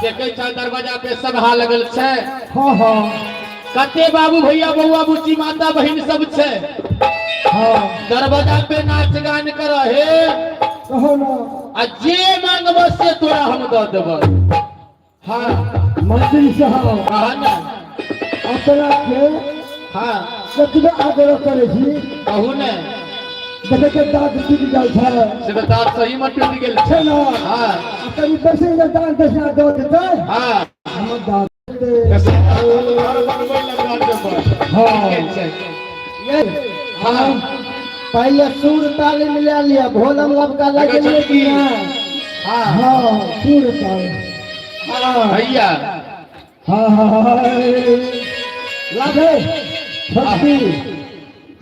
देखै छ दरवाजा पे सभा लगल छै। हाँ हाँ। कते बाबू भैया बउआ बुच्ची माता बहिन सब छै। हाँ। दरवाजा पे नाच गान कर हे। कहो ना। आ जे मांगब से तोरा हम दऽ देब। हाँ। मंत्री साहब। कह ना। अपना के हाँ। कतबे आग्रह करे छी। कहू ने। देखे के दाँत टूटि जाइ छै। से तऽ दाँत सही में टूटि गेल छै ना। हाँ। आ कनि बेसी जे दान दक्षिणा दऽ देतै। हाँ। हमर दाँत तऽ से घर बनबै लए दऽ देबै। हाँ। ठीक छै। ये हाँ। पहले सुर ताल मिला लिया, भोलम लबका लगेलिए कि नहीं? हाँ। हाँ, सुर ताल। हाँ। भैया। हाँ, हाँ, हाँ। लाभे। छोटकी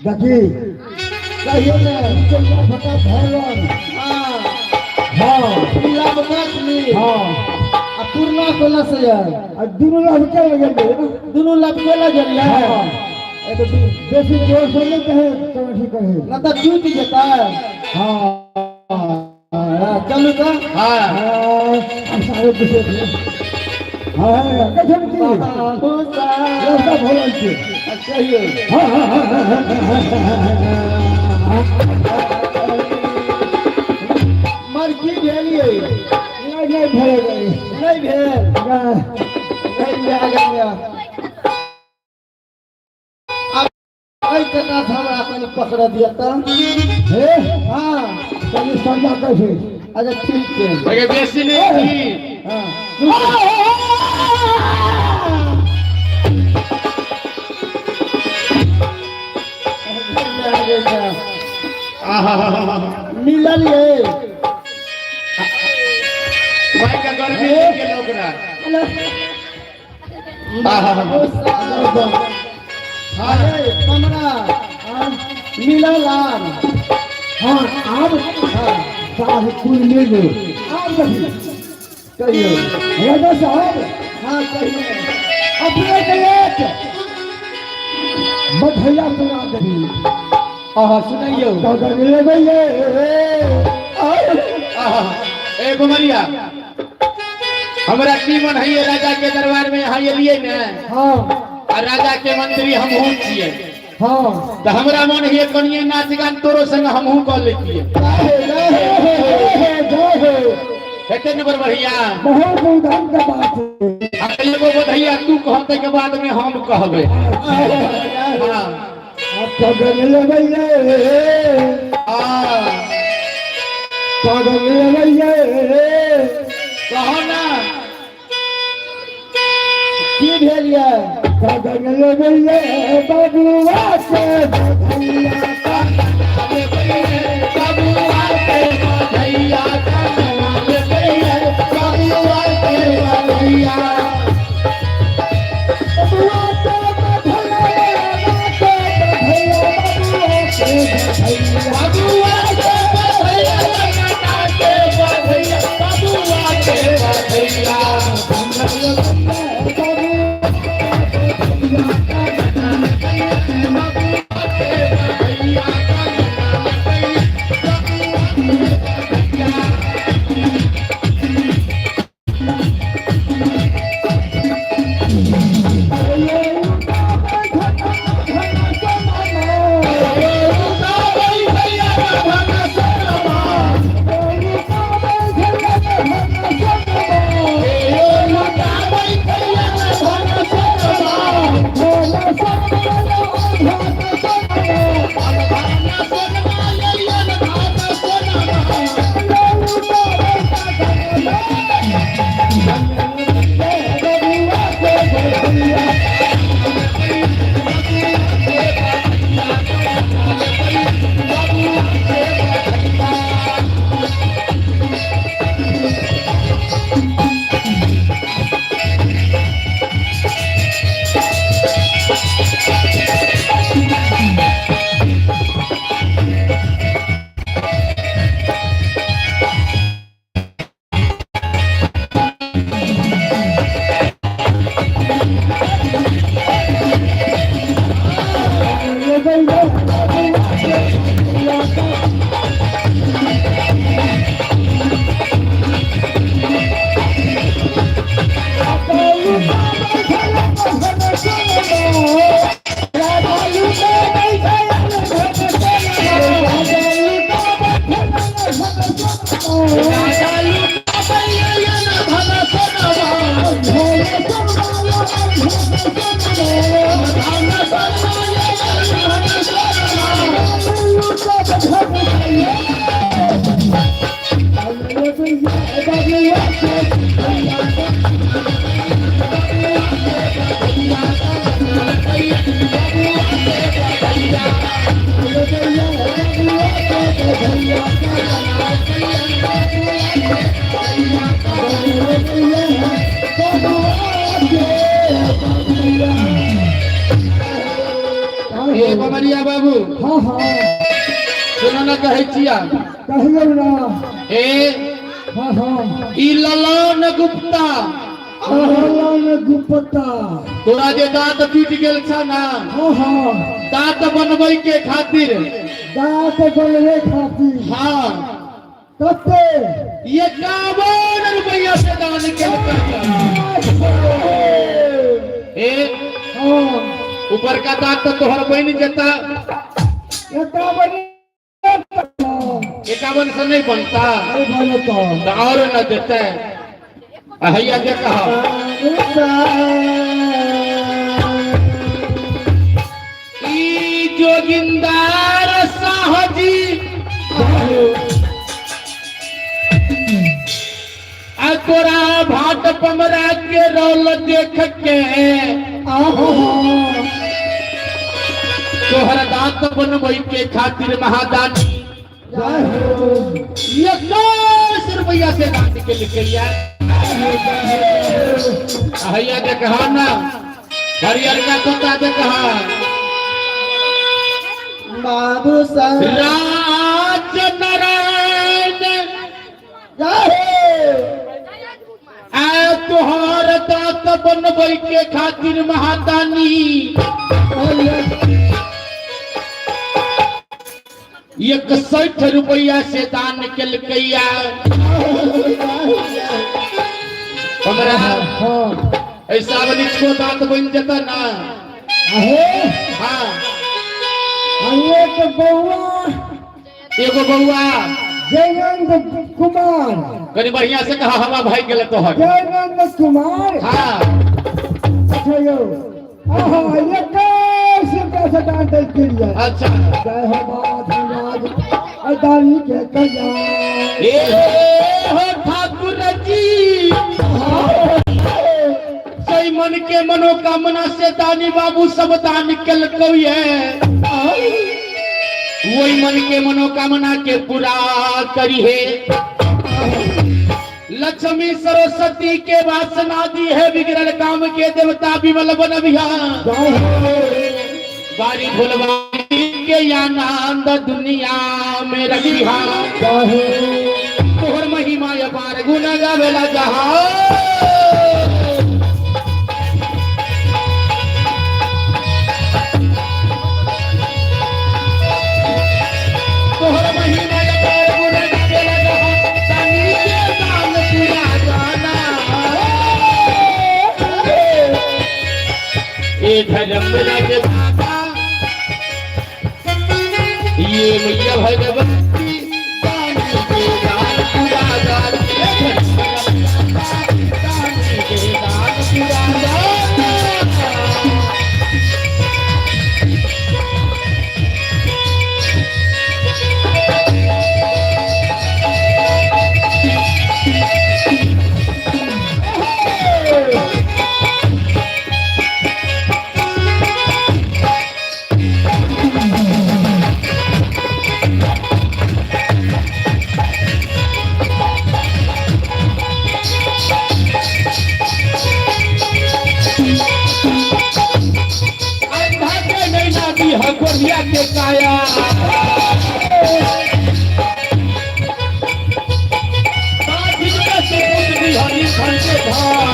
देखी। कहियो ने। फटा भैलन। हाँ। हाँ। ई लाभ मछली। हाँ। आ पुरना कोना से यार? आ दुनू लाभ के लगेलिए? दुनू लाभ के लगेलिए? हाँ। एक दू। बेसी जोर से नहीं कहे तो अथी कहे। ना तो टूट जेतै। हाँ। हाँ, चलू तो। हाँ। हाँ, अब सारे विषय थे। हाँ, कैसे की? रास्ता भोलन के। कहियो। हाँ, हाँ, हाँ, हाँ, हाँ, हाँ, हाँ, मर की भेलिए? नहीं, नहीं भेल। नहीं भेल। नहीं। नहीं भए गेल। आब एहि टका से हमरा कनि पकड़ दिअ तऽ। हे? हाँ। कनि सरिया कैसे? अच्छा ठीक छै। अगे बेसी नहीं की। हाँ। आहा। मिलल ये। भाई का गर्मी लागि गेल ओकरा। आहा। अरे कमरा मिलल आम। हाँ, आब। हाँ। साहब कुल मिल गए। आब देखी। कहियो। राजा साहब। हाँ कहियो। अपने के एक मधैया सुना देबी। आहा सुनैयौ। गगन लगैये। आहा। ए बमरिया, हमरा की मन है राजा के दरबार में यहाँ एलिए ने? हाँ। आ राजा के मंत्री हमहूँ छियै। हाँ। तऽ हमरा मन है कनिए नाच गान तोरो संग हमहूँ कऽ लेतियै। जय हो, जय हो। हेतै ने बड़ बढ़िया। बहुत उदान के बात है। आ एगो बधैया तू कहते के बाद में हम कहबै। हाँ। अब गगन लगैये। हाँ। गगन लगैये। कहो ना। की भेल ये? गगन लगैये बबुआ के बधैया। बबुआ के बधैया, बबुआ के बधैया। बबुआ के बधैया, के बधैया, बबुआ के बधैया। बबुआ के बधैया, के बधैया, बबुआ के बधैया। बबुआ के ए बमरिया बाबू। हाँ हाँ। सुनो ना, कहै छिया। कहियौ ना। ए। हाँ हाँ। ई ललन गुप्ता। ललन गुप्ता। तोरा जे दांत टूटि गेल छ ना, हाँ हाँ। दांत बनबै के खातिर। दांत बनवे खातिर। हाँ। कते? 51 रुपया से दान केलकै। ए। हाँ। ऊपर का दांत तो तोहर बनि जेता। 51। 51 से नहीं बनता। नहीं बनता। तो और न देते हैया के कहा। ई जोगिंदर साह जी आ तोरा भाट पमरा के रोल देख के आहो। तोहर दांत बनबै के खातिर महादानी जय हो। 21 रुपया से दान के लिखैया हैया के कहा ना, हरियर का तोता के कहा। बाबू साहब। राज नारायण। जय हो। आ तोहर दांत बनबै के खातिर महादानी 61 रुपया से दान केलकैया हमरा। हाँ। ऐसा को दांत बन जेता ना। अहे। हाँ। एक बउआ। एगो बउआ। जयनंद कुमार। कनी बढ़िया से कहा, हवा भाई गेल तोहर। जयनंद कुमार। हाँ। अच्छा यौ, आहा, 21 रुपया से दान दै के लिए। अच्छा। जय हो बाबा, धन्यवाद अदानी के कल्याण। ए हो ठाकुर जी, सही मन के मनोकामना से दानी बाबू सब दान केलकौ ये, वही मन के मनोकामना के पूरा करी है। लक्ष्मी सरस्वती के वासना दी है, बिगड़ल काम के देवता विमल बनबिया। जय हो। बारी भोलवारी के आनंद दुनिया में रखिहा। जय हो। तोहर महिमा अपार गुण गावेला जहां। तोहर महिमा अपार गुण गावेला जहां, दानी के दान पूरा जाना। ए धर्म राज बाबा, ये मैया भगवती, दानी के दान पूरा जाना। ए धर्म राज बाबा, दानी के दान पूरा जाना। अंधा के नैना दी हकोरिया के काया, बाधिक के सुपुत्र दी हरि धन के धार।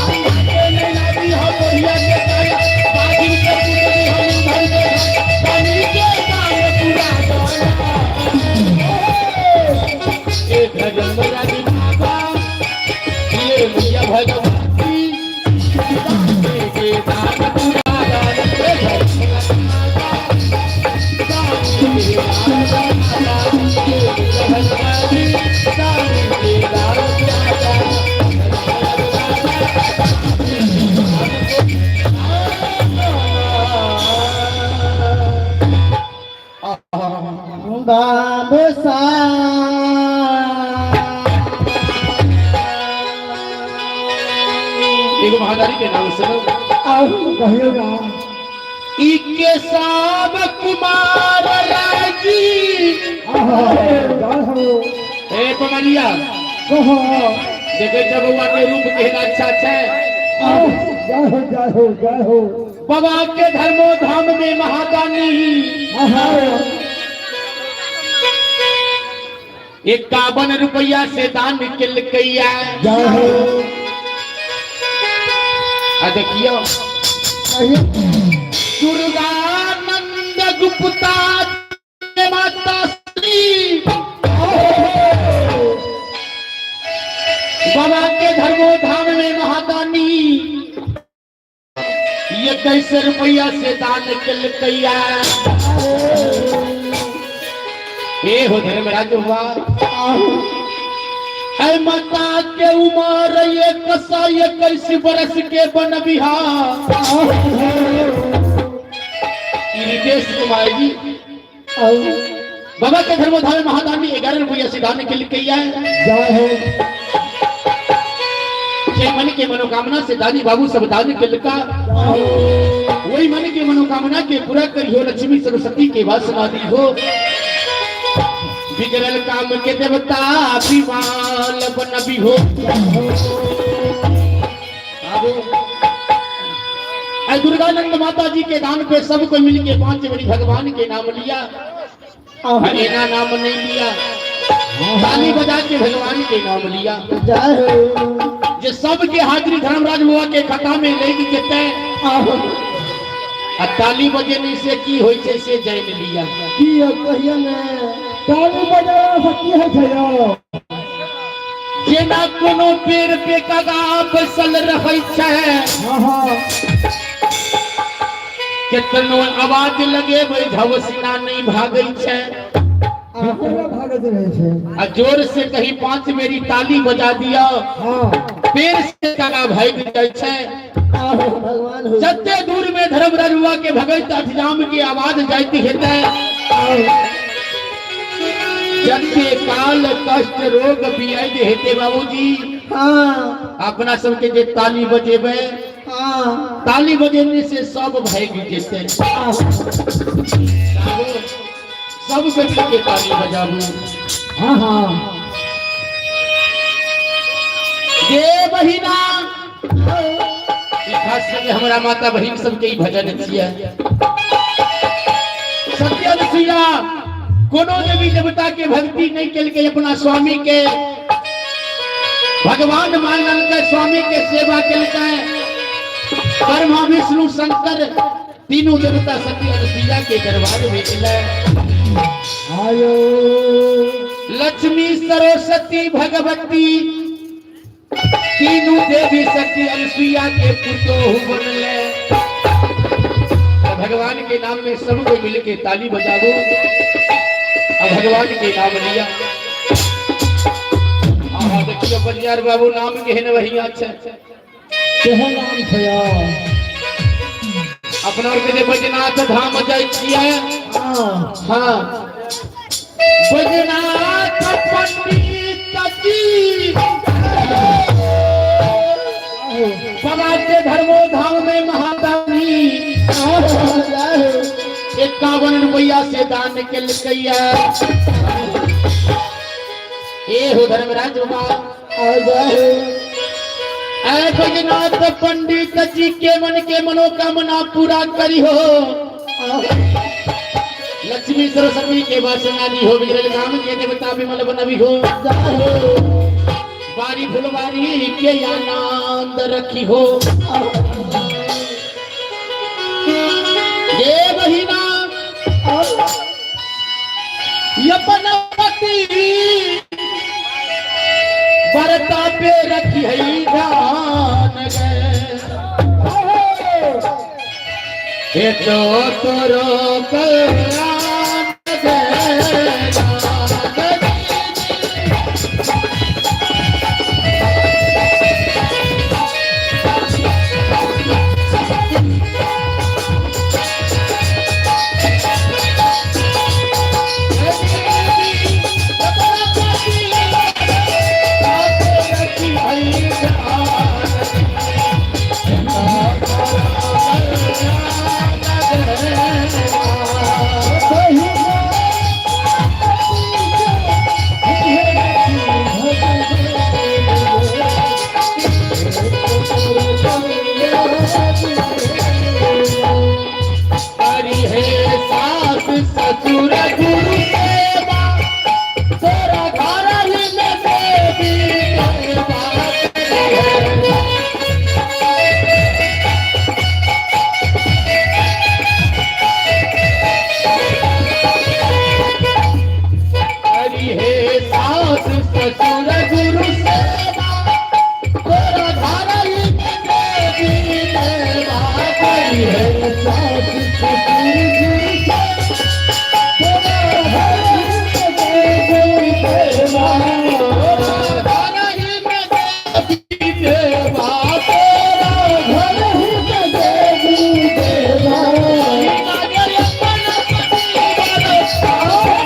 अंधा के नैना दी हकोरिया के काया, बाधिक के पुत्र दी हरि धन के धार, दानी के दान पूरा दाना। ए धर्म राज बाबा, ये मैया भगवती, के दान पूरा दान। ए धर्म राज बाबा, दानी के दान पूरा दान। ये मैया भगवती, दानी के दान पूरा दान। बाबू साहब। एगो महादारी के नाम सुनो। कहियो ना। ई केशव कुमार राय जी। आहा, जय हो। ए पमरिया। कहो। देखे छ बउआ के रूप केहन अच्छा छै। आह, जय हो, जय हो, जय हो। बाबा के धर्मो धाम में महादानी आहा। 51 रुपया से दान केलकैया। जय हो। आ देखियो। कहियो। दुर्गानंद गुप्ता के माता श्री बाबा के धर्मो धाम में महादानी 21 रुपया से दान केलकैया। हे हो धर्मराज हुआ। ऐ माता के उम्र 121 बरस के बन बिहार। रितेश कुमार जी बाबा के धर्मधाम में महादानी 11 रुपया से दान केलकैया। जय हो। जे मन के मनोकामना से दानी बाबू सब दान केलका, वही मन के मनोकामना के पूरा करी हो लक्ष्मी सरस्वती के वासना दी हो। बिगड़ल काम के देवता विमाल बनबी हो। बाबू ऐ दुर्गानंद माता जी के दान पे सबको मिल के 5 बड़ी भगवान के नाम लिया। हरेना नाम नहीं लिया, ताली बजा के भगवान के नाम लिया। जय हो। जे सबके हाजिरी धर्मराज बुआ के खाता में लग जेतै आ ताली बजेने से की होइ छै से जानि लिया। की यौ कहियो ने। ताली बजाबा से की होइ छै यौ? जेना कोनो पेड़ पे कागा बैसल रहै छै, हाँ हाँ। केतनो आवाज लगेबै झवसिना नहीं भागै छै। केना भागैत रहै छै? आ जोर से कहीं 5 बेरी ताली बजा दिया, हाँ। पेड़ से कागा भागि जाइ छै। आहो भगवान हो। जते दूर में धर्मराज बुआ के भगैत अठजाम के आवाज जाइत हेतै, जते काल कष्ट रोग बियाद हेतै बाबूजी। हाँ। अपना सबके जे ताली बजेबै, हाँ। ताली बजेने से सब भागि जेतै। सब मिल के ताली बजाबू। हाँ हाँ। जे बहिना ई खास करके हमरा माता बहिन सबके ई भजन छियै। सत्यनुसुईया कोनो देवी देवता के भक्ति नहीं केलकै, अपना स्वामी के भगवान मानलकै, स्वामी के सेवा केलकै। ब्रह्मा विष्णु शंकर तीनों देवता सती अनुसुईया के दरबार में गेलै। आयो। लक्ष्मी सरस्वती भगवती तीनों देवी सती अनुसुईया के पुतोहु बनले। तो भगवान के नाम में सबको मिलके ताली बजाबो और भगवान के नाम लिया। आहा देखियो बलियार बाबू नाम केहन बढ़िया छै। केहन नाम छै यौ? अपना और के जे बैजनाथ धाम जाइ छियै। हाँ। हाँ, बैजनाथ पंडित जी बाबा के धर्मो धाम में महादानी 51 रुपया से दान केलकैया। ए हो धर्मराज बाबा। ऐ बैजनाथ पंडित जी के मन के मनोकामना पूरा करी हो, लक्ष्मी सरस्वती के वासना दी हो, बिगड़ल काम के देवता विमल बनबी हो, बारी फुलवारी के आनंद रखी हो। ये बहिना अपन पति बरता पे रखी है ध्यान गए। हे तो तोरो कल्याण गए। ससुर गुरु सेवा तोरा घर ही में देवी देवा करी है। सास ससुर गुरु सेवा, तोरा घर ही में देवी देवा। तोरा घर ही में देवी देवा, तोरा घर ही में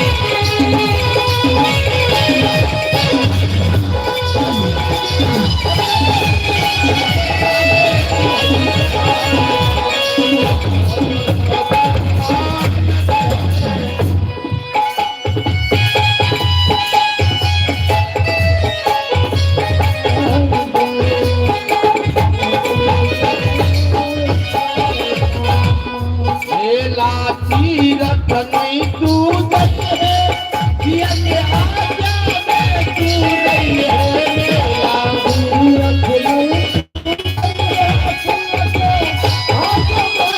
देवी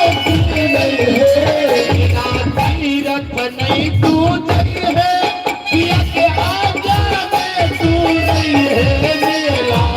देवा।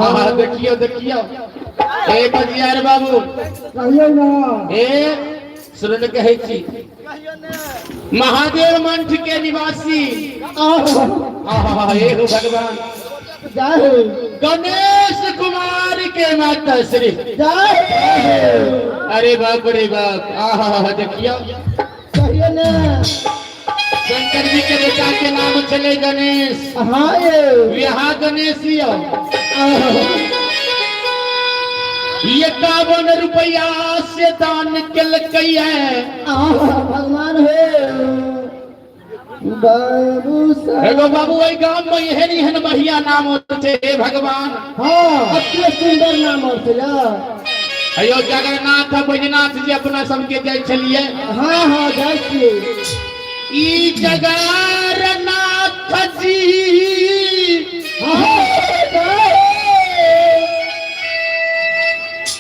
आहा, देखियो देखियो, ए बजियार बाबू, कहियौ ना। ए सुन ने कहै छी, महादेव मंठ के निवासी, आहा, हे हो भगवान, जय हो। गणेश कुमार के माता श्री, जय हो। अरे बाप रे बाप, आहा, देखियो। कहियो ने। शंकर जी के बेटा के नाम छले गणेश। हाँ ये। यहाँ गणेश यो 51 रुपया से दान केलकै। आहा, भगवान हे बाबू साहब। एगो बाबू एहि गाम में एहन एहन बढ़िया नाम होते हे भगवान। हाँ, अति सुंदर नाम होते या। अयो जगन्नाथ बैजनाथ जी अपना सबके जाइ छलिए। हाँ हाँ जाइ छियै। ई जगन्नाथ जी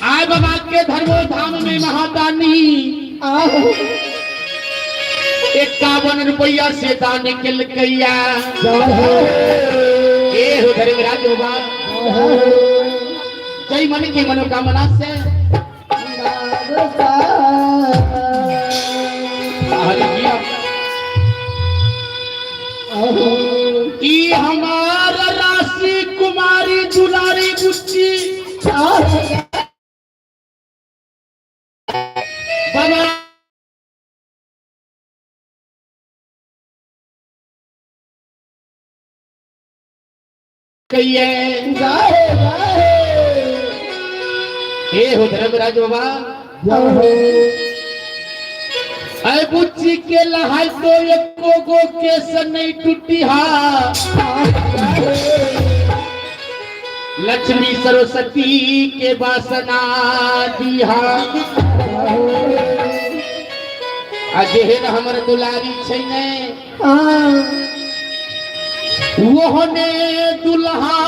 आय बाबा के धर्मो धाम में महादानी 51 रुपया से दान केलकैया। ए हो धर्मराज बाबा, जय मन की मनोकामना से ई हमार राशि कुमारी दुलारी बुच्ची बाबा कहिए। हे हो धर्मराज बाबा, अरे बुच्ची के लहाई तो एको गो केस नहीं टूटी हा, लक्ष्मी सरस्वती के वासना दिहा। आ जेहन हमर दुलारी छै ने, ओहने दुल्हा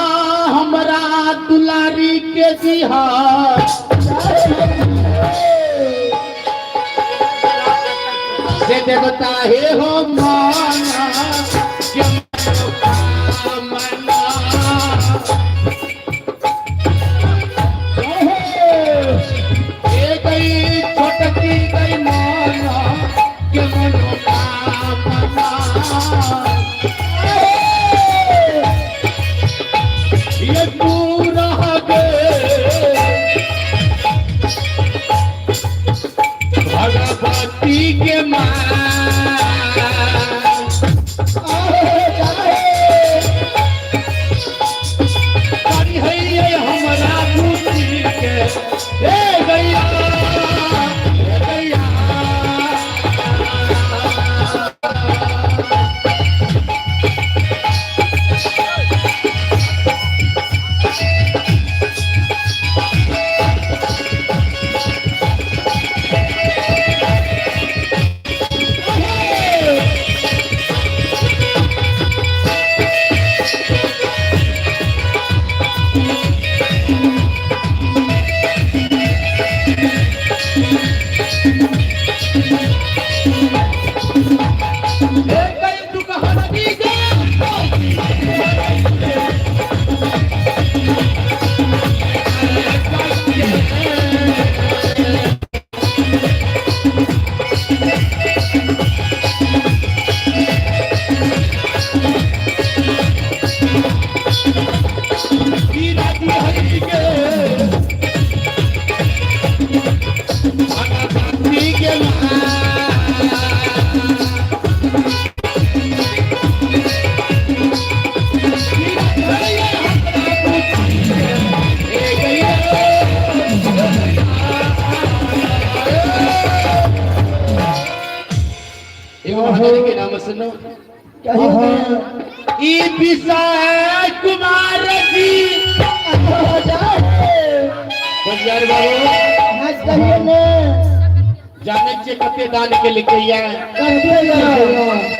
हमरा दुलारी के दिहा, से देवता हे हो माना। हीरा जी हरि के भगवती के माँ। एगो महारानी के नाम सुनो। कहियो ने। ई विषय कुमार जी। जाहे। बजियार बाबू। हाँ, कहियो ने। जाने छियै कते दान के लिखैया? कहियो ने।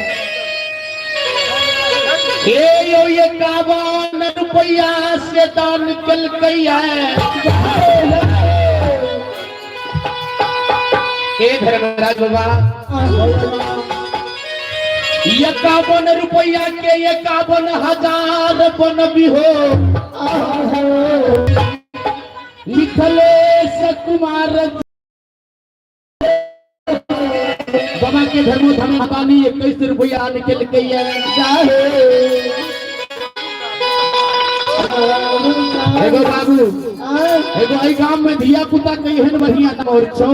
हे यौ, 51 रुपैआ से दान केलकैया। हे धर्मराज बाबा, 51 रुपैआ के 51,000 बनबी हो। मिथलेश कुमार बाबा के धर्मो धर्म दानी 21 रुपया निकलकैया। एगो बाबू, एगो एहि गाम में धिया पुता के एहन बढ़िया नाम और छौ।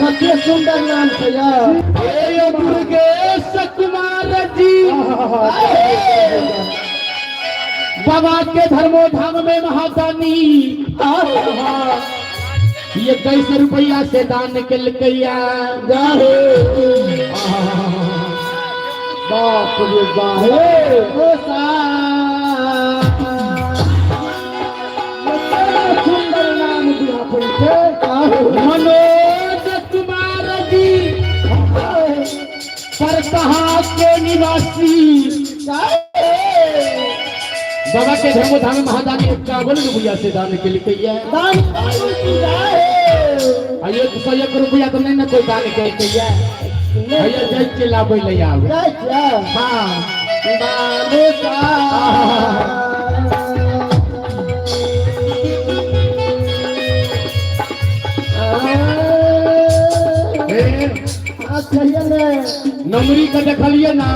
कते सुंदर नाम छै यार। हे यौ दुर्गेश कुमार जी, बाबा के धर्मो धाम में महादानी 21 रुपया से दान केलकैया। बाप रे बाप। हे। ओ सा सुंदर नाम दिया पड़े। मनोज कुमार जी, परतहा के निवासी, बाबा के धर्मो धाम में महादानी 51 रुपया से दान केलकैया। दान। आ 101 रुपया तो नहीं ना कोई दान केलकैया। भैया, जाइ के लाबै ले आवे। हाँ। बाबू सा। हे। कहियो ने। नमरी के देखलिए ना,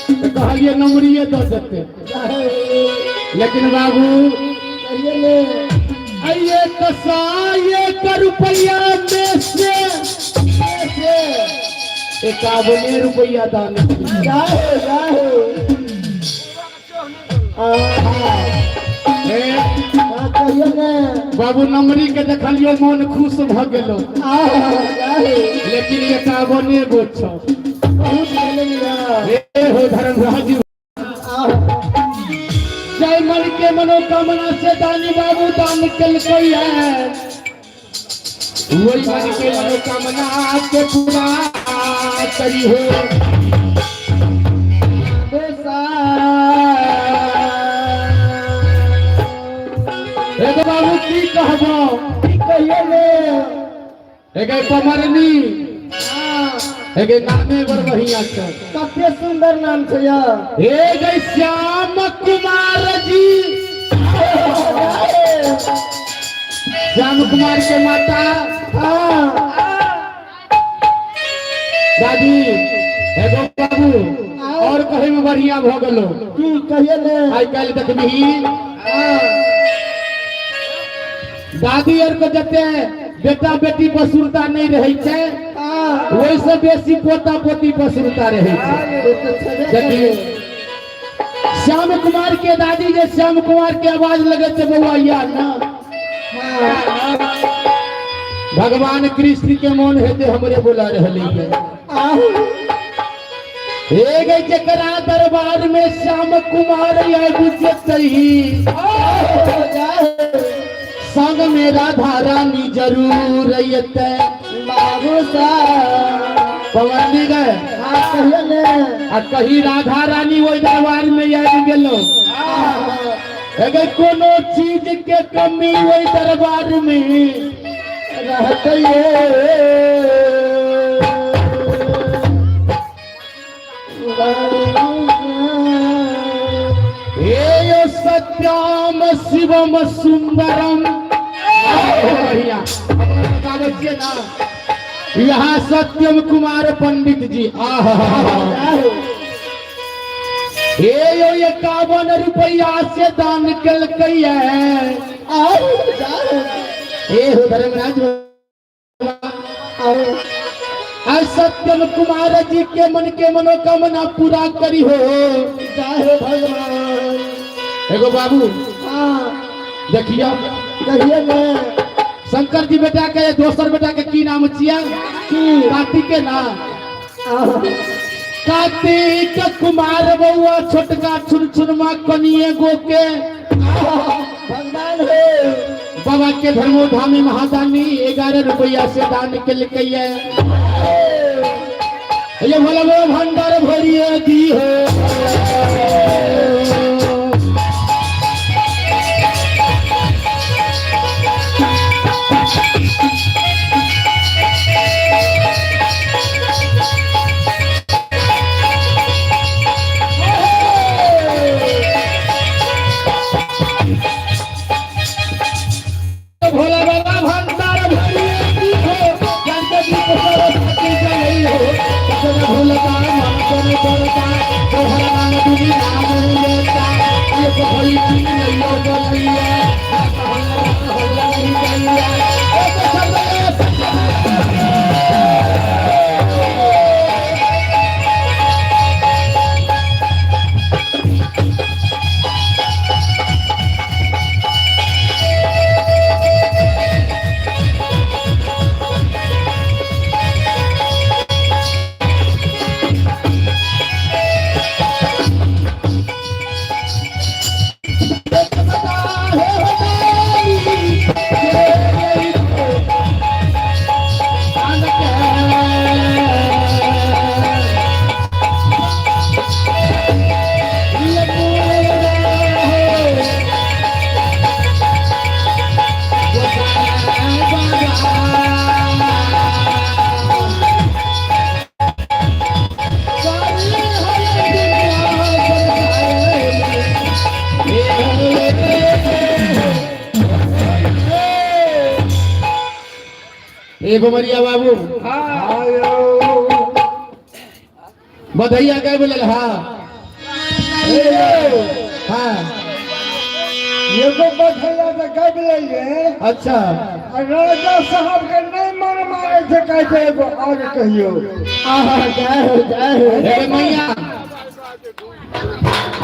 तो कहलिए नमरिए दऽ देते, लेकिन बाबू, कहियो ने। आइए 101 रुपया में से 51 रुपया दान। जाहे जाहे। हे। कहियो ने। बाबू, नमरी के देखलियो, मन खुश भऽ गेलो, जाहे। लेकिन 51 गो छौ। बहुत भेलै यार। हे हो धर्मराज, जय मन के मनोकामना से दानी बाबू दान केलकै है, वही मन के मनोकामना के पूरा करी हो। बेसा। हे गो बाबू, की कहबो? कहियो ने। हे गे पमरनी, हे गे, नामे बड़ बढ़िया छै। कते सुंदर नाम छै यार। हे गे श्याम कुमार जी, श्याम कुमार के माता, दादी। हे गो बाबू, और कहे में बढ़िया भऽ गेलो। की कहियो ने? आइ काल्हि देखबही, दादी आर के जते बेटा बेटी बसुरता नहि रहै छै, ओहिसँ बेसी पोता पोती बसुरता रहै छै। देखियौ, श्याम कुमार के दादी जे श्याम कुमार के आवाज लगे छै, बौआ या ना, भगवान कृष्ण के मोन हेतै हमरे बोला रहलै है। हे गे, जकरा दरबार में श्याम कुमार आबि जेतही, संग में राधा रानी जरूर अयतै। बाबू सा। पवन गए। हाँ, कहियो ने। आ कही राधा रानी ओहि दरबार में आबि गेलो, अगर कोनो चीज के कमी ओहि दरबार में रहते। सत्यम शिवम सुंदरम। बढ़िया गाबै छियै ना। यहाँ सत्यम कुमार पंडित जी, आहा, हे यो 51 रुपया से दान केलकैया। हे हो धर्मराज आ सत्यम कुमार जी के मन के मनोकामना पूरा करी हो। जय भगवान। एगो बाबू देखियो, कहिए ने। शंकर जी बेटा के दोसर बेटा के की नाम छिया? कार्तिक के ना? कार्तिक कुमार बउआ छोटका छुनछुनमा कनिए गो के भगवान हो। बाबा के धर्मोधामी महादानी 11 रुपया से दान केलकैया। ये भोला बाबा भंडार भरिए दी हो। भोला बाबा भंडार भरिए दी हो। जानते दीप सरस्वती जलई हो। सजन भोलता मन कर करता तोहरा नाम दुनी नाम लेता। एक होई की नैयो बोलैया होला नहीं जाइया। एक शब्द। ए बमरिया बाबू बधैया गए बोले। हाँ हाँ, एगो बधैया तऽ गाबि लेलियै। अच्छा। आ राजा साहब के नहि मन मारै छै, कहै छै एगो आओर कहियौ। आहा, जय हो जय हो। एगो मैया,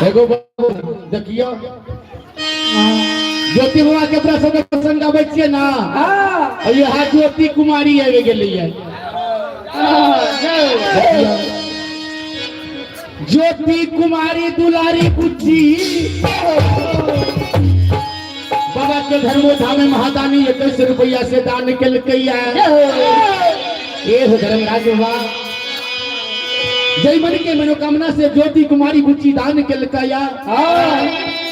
एगो बाबू देखियो, ज्योति बाबा के अपना सबके प्रसंग गाबै छियै ना? यहाँ ज्योति कुमारी आबि गेलैया। ज्योति कुमारी दुलारी बुच्ची बाबा के धर्मोधाम में महादानी 21 रुपया से दान केलकैया। ए हो धर्मराज बाबा, जय मन के मनोकामना से ज्योति कुमारी बुच्ची दान केलकैया,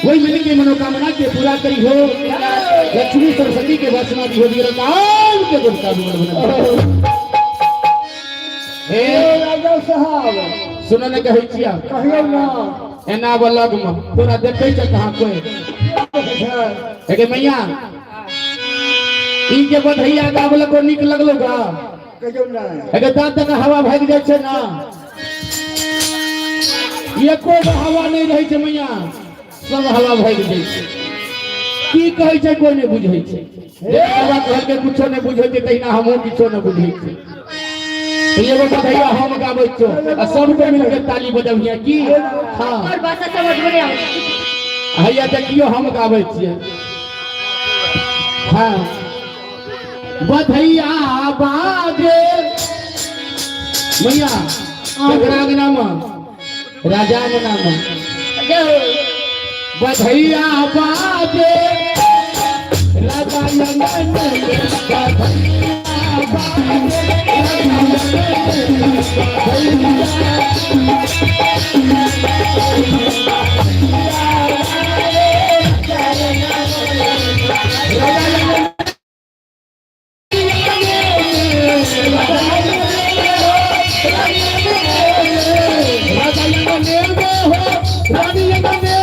वही मन के मनोकामना के पूरा करी हो। लक्ष्मी सरस्वती के वचना दी हो काम के गुण का बना। हे राजा साहब, सुन ने, कहै छिया। कहियौ ना। एना बलग में तोरा देखै छै कहाँ कोई? हे मैया, ई के बधैया गाबलको नीक लगलो गा? कहियौ ना। हे दांत तक हवा भागि जाइ छै ना, एको गो हवा नहि रहै छै मैया, सब हवा भागि जाइ छै। की कहै छै कोई नहि बुझै छै। जे बाबा कहलकै कुछो नहि बुझै छै, तहिना हमहूँ किछो नहि बुझै छी। तऽ एगो बधैया हम गाबै छियौ आ सबके मिलके ताली बजबिहे की? हाँ। और भाषा समझ में नहीं आती। हैया देखियो, हम गाबै छियै। हाँ, बधैया बाजे मैया केकरा अंगना में? राजा अंगना में बधैया बाजे राजा अंगन में, बधैया बाजे राजा अंगन में, बधैया। राजा अंगन में हो, रानी अंगन में।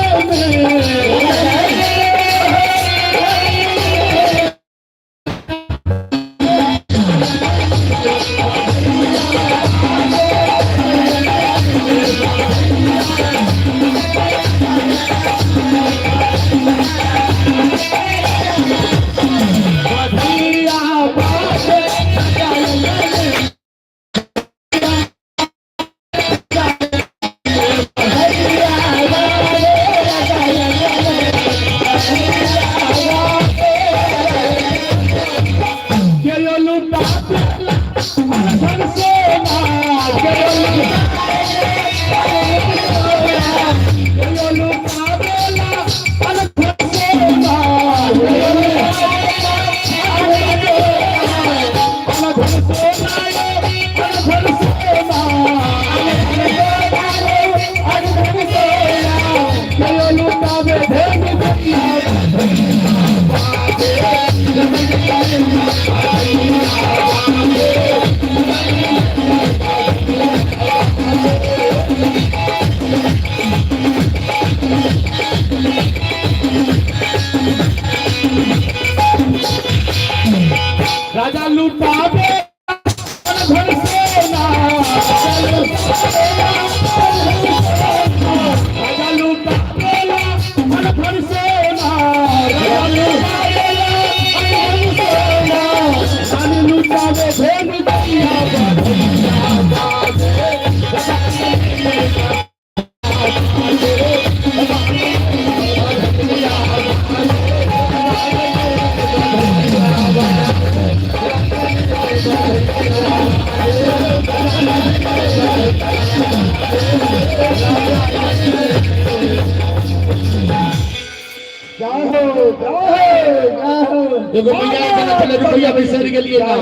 जय हो जय हो जय हो। एगो भैया के छलै रुपैआ बिसरि गेलियै नाम।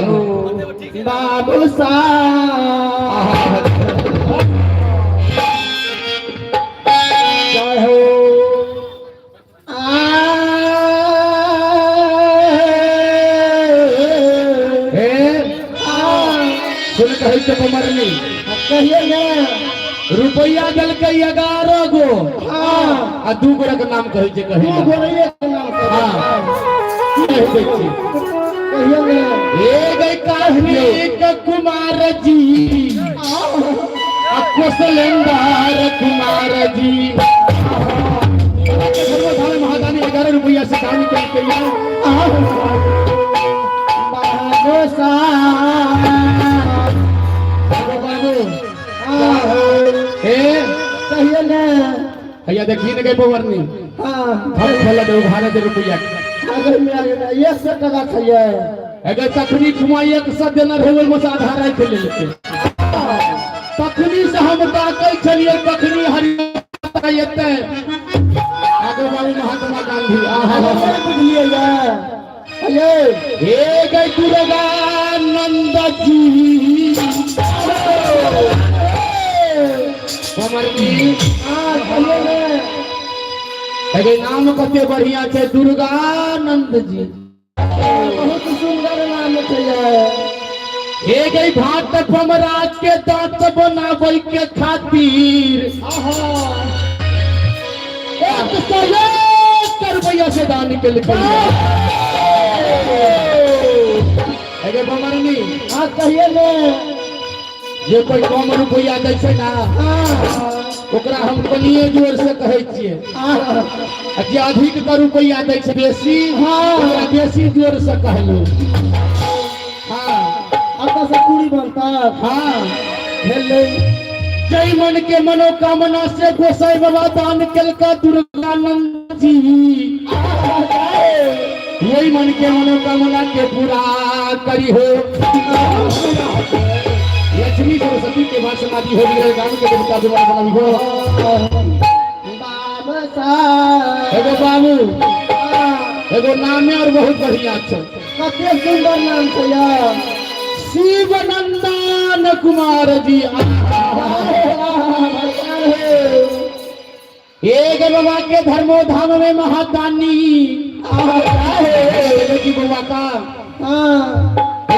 बाबू साहब। जय हो। हे सुन, कहै छै मरनी। कहिए ने। रुपैआ देलकै 11 गो। हाँ। आ 2 गोरा के नाम कहै छै, कही। दू गोरैये के नाम कहिए। हाँ। कहि दै छी। कहिए ने। हे गई कार्तिक कुमार जी आ कौशलेंद्र कुमार जी महादानी 11 रुपैआ से दान केलकै। बाबू साहब। बाबू हे। कहिए ने। भैया देखी ने गई पवरनी। हाँ। हम खोला दे, उघारे दे रुपैआ। अगर मेरा 100 टका चाहिए। अगर तखनी खुमा 100 देना रहे, ओहिमे से आधा राखि लेलकै। तखनी से हम ताकै छलियै कखनी हरि एतै। आगो बाबू महात्मा गांधी, आहा। नहीं बुझलिए ये। हे गई दुर्गानंद जी कमरनी। हाँ, कहिए ने। अगे नाम कते बढ़िया छै, दुर्गानंद जी। बहुत सुंदर नाम चाहिए। हे गई भाट पमराज के दांत बनाबै के खातिर 101 रुपैया से दान केलकै। अगे बमरनी। हाँ, कहिए ने। जे कोई कम रुपैआ दै छै ना, हाँ। ओकरा हम कनिए जोर से कहै छियै। हाँ। आ जे अधिक का रुपैआ दै छै बेसी, हाँ। ओकरा बेसी जोर से कहलू। हाँ। अब से पूरी बनता। हाँ। भेलै। जय मन के मनोकामना से गोसाई बाबा दान केलका दुर्गानंद जी, यही मन के मनोकामना के पूरा करी हो। लक्ष्मी सरस्वती के बाद समाधि हो गई, गान के देवता दुआर बनाई हो। बाबू साहब। एगो बाबू, एगो नामे और बहुत बढ़िया छै। कते सुंदर नाम छै यार। शिवनंदन कुमार जी। एक बाबा के धर्मोधाम में महादानी जी बाबा का हाँ।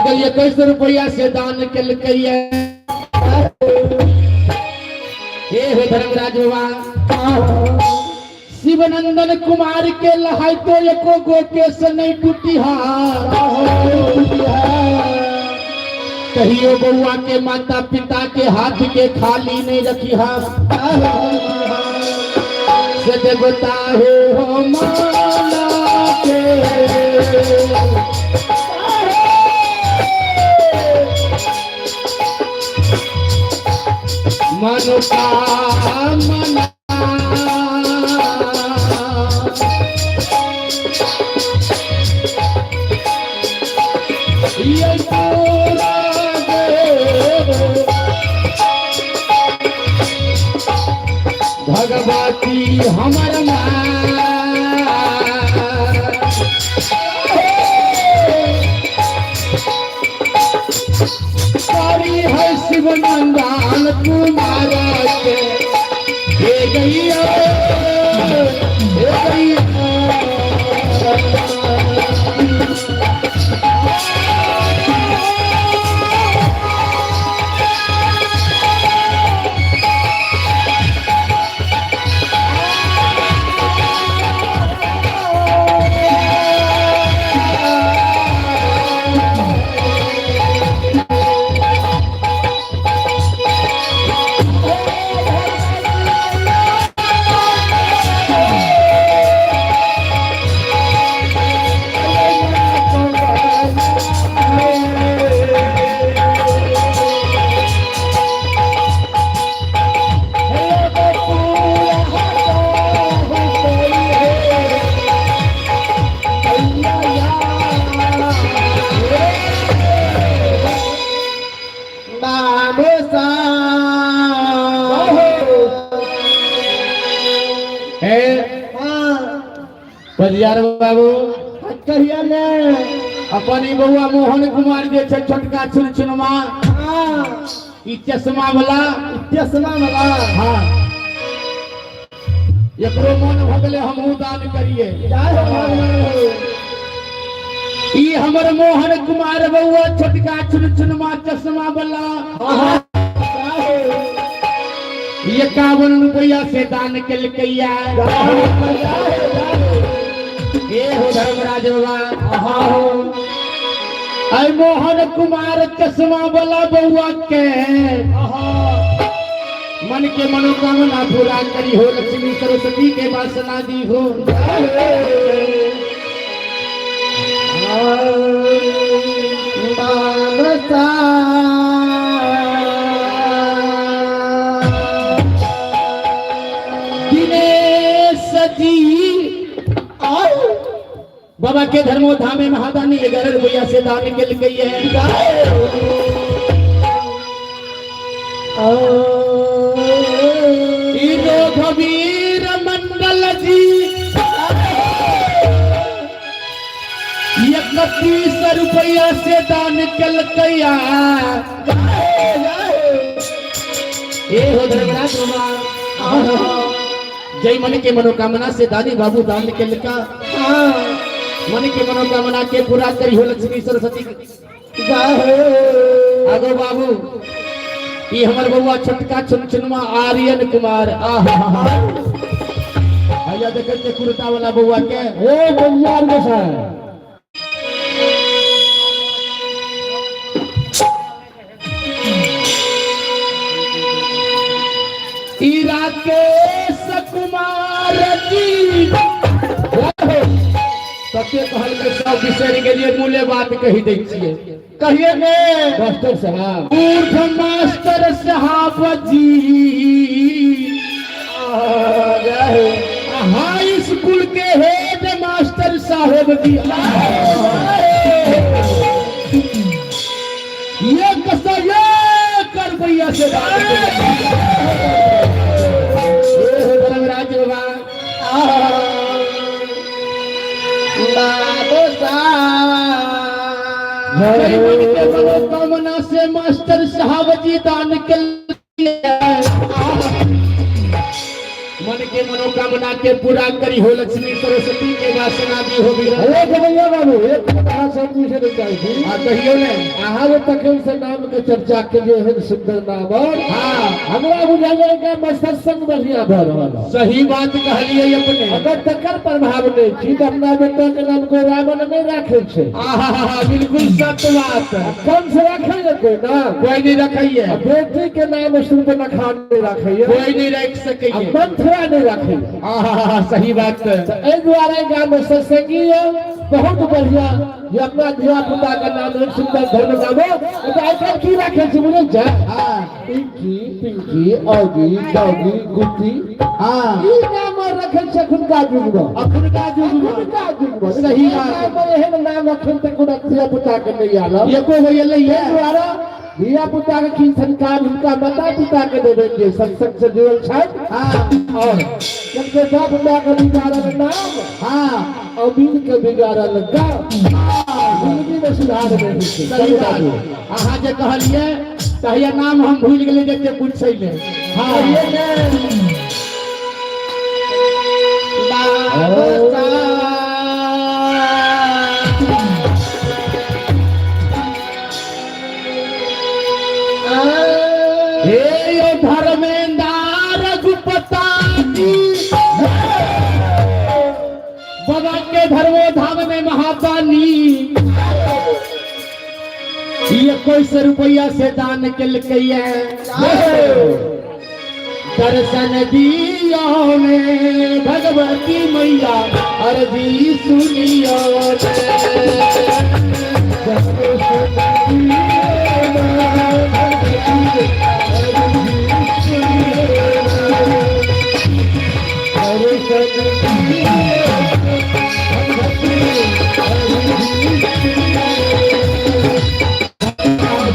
21 रुपया से दान केलकै। हे हे धर्मराज बाबा, शिवनंदन कुमार के लहाई तो एको गो केस नहीं टूटी। कहियो बउआ के माता पिता के हाथ के खाली नहीं रखी। से देवता हो माला के। मनोकामना ये पूरा देव भगवती हमर माँ। करी है शिवनंदन कुमार के, हे गैया, हे गैया। बजियार बाबू कहिया ने अपन ई बौआ मोहन कुमार जे छै छोटका छुनछुनमा हाँ ई चश्मा वाला चश्मा वाला हाँ एकरो मन भऽ गेलै हमहूँ दान करिए। जय हो भगवान हो। ई हमर मोहन कुमार बौआ छोटका छुनछुनमा चश्मा वाला 51 रुपया से दान केलकैया। ए हो धर्मराज बाबा हो ऐ मोहन कुमार चश्मा वाला बौआ के मन के मनोकामना पूरा करी हो, लक्ष्मी सरस्वती के वासना दी हो। दिनेश जी बाबा के धर्मोधाम में महादानी 11 रुपया से दान केलकै है। ई रघुवीर मंडल जी 31 रुपया से दान केलकैया। ए हो धर्मराज बाबा जय मन के मनोकामना से दानी बाबू दान केलका। मन के मनोकामना के पूरा करी हो लक्ष्मी सरस्वती। आगो बाबू ई हमर बउआ छोटका छुनछुनमा आर्यन कुमार। आहा भैया देखै छियै कुर्ता वाला बउआ के। ए बलियार गोसाई ई राकेश कुमार जी तते कहल के सब बिसरि गेलियै, मूले बात कहि दै छियै। कहिए ने मास्टर साहब मूर्ख मास्टर साहब जी हाई स्कूल के हेड मास्टर साहब जी ये कसो ये कर भैया से धर्मराज बाबा। जय मन के मनोकामना से मास्टर साहब जी दान के लिए मन के मनोकामना के पूरा करी हो लक्ष्मी सरस्वती के वासना दी हो। हे गवैया बाबू एक कथा सब पूछे ले चाहे छी। हाँ कहियो ने। अहाँ जे तखन से नाम के चर्चा केलियै हन सुंदर नाम और हाँ हमरा बुझाइए कि सत्संग बढ़िया भऽ रहल है। सही बात कहलियै अपने। अगर तकर प्रभाव नहीं छी तऽ अपना बेटा के नाम कोई रावण नहीं राखे छै। आहा बिल्कुल सत्य बात। कम से राखे ने कोई नाम कोई नहीं रखैये। बेटी के नाम शूर्पणखा नहीं राखैये। कोई नहीं रख सकैये। मंथरा नहीं राखैये। आहा सही बात। एहि दुआरे गाम में सत्संगी है बहुत बढ़िया जे अपना धिया पुता के नाम एक सुंदर धर्म नाम तो आइ काल्हि की राखे छै बुझै छै? हाँ पिंकी पिंकी औगी दौगी गुट्टी हाँ ई नाम रखे छै अखुनका युग में। अखुनका युग में। अखुनका युग में सही बात। नाम एहन नाम अखन तक कोनो धिया पुता के नहीं आयल। एको हो एलै एहि दुआरे धिया पुता के की संस्कार हुनका माता पिता के देवे के सत्संग से जुड़ल छथि। हाँ और जबकि बाप माँ के बिगाड़ल नाम हाँ अमीर के बिगाड़ल गाम जिंदगी में सुधार नहीं छै। सही बात। अहाँ जे कहलियै तहिया नाम हम भूलि गेलियै जते पूछै ले। हाँ हे यो धर्मेंद्र रघुपता जी बाबा के धर्मोधाम में महादानी 21 रुपया से दान केलकैया। दर्शन दियो ने भगवती मैया अर्जी सुनियो ने।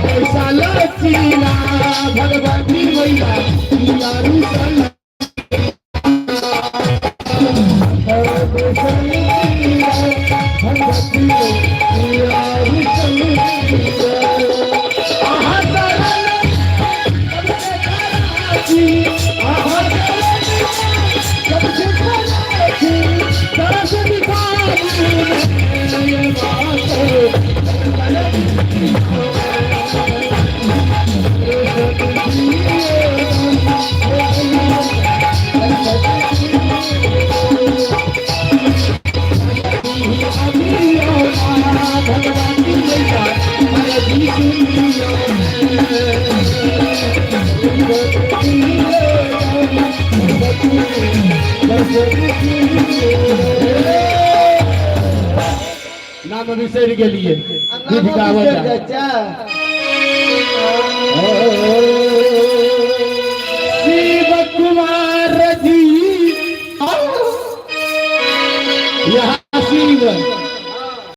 पैसा लचीला भगवती मैया यारू सल। नाम बिसरि गेलियै आ गीत नामो गाबऽ बिसरि जाइ। जाइ छै।